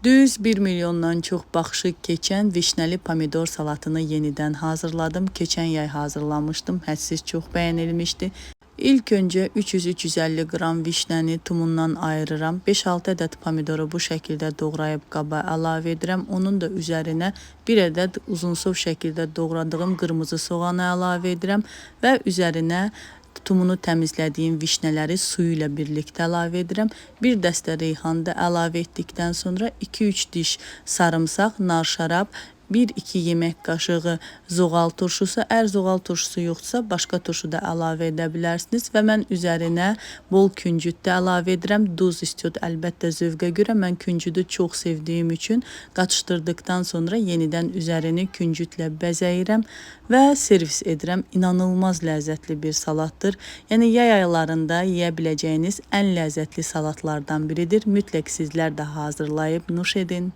Düz 1 milyondan çox baxışı keçən vişnəli pomidor salatını yenidən hazırladım. Keçən yay hazırlamışdım. Hədsiz çox bəyənilmişdi. İlk öncə 300-350 qram vişnəni tumundan ayırıram. 5-6 ədəd pomidoru bu şəkildə doğrayıb qaba əlavə edirəm. Onun da üzərinə bir ədəd uzunsov şəkildə doğradığım qırmızı soğanı əlavə edirəm və üzərinə tumunu təmizlədiyim vişnələri suyu ilə birlikdə əlavə edirəm. Bir dəstə reyhan da əlavə etdikdən sonra 2-3 diş sarımsaq, nar şarab, 1-2 yemək qaşığı zoğal turşusu. Əgər zoğal turşusu yoxdursa, başqa turşu da əlavə edə bilərsiniz və mən üzərinə bol küncüt də əlavə edirəm. Duz istiot əlbəttə zövqə görə. Mən küncüdü çox sevdiyim üçün qatışdırdıqdan sonra yenidən üzərini küncütlə bəzəyirəm və servis edirəm. İnanılmaz ləzzətli bir salatdır. Yəni yay aylarında yeyə biləcəyiniz ən ləzzətli salatlardan biridir. Mütləq sizlər də hazırlayıb nuş edin.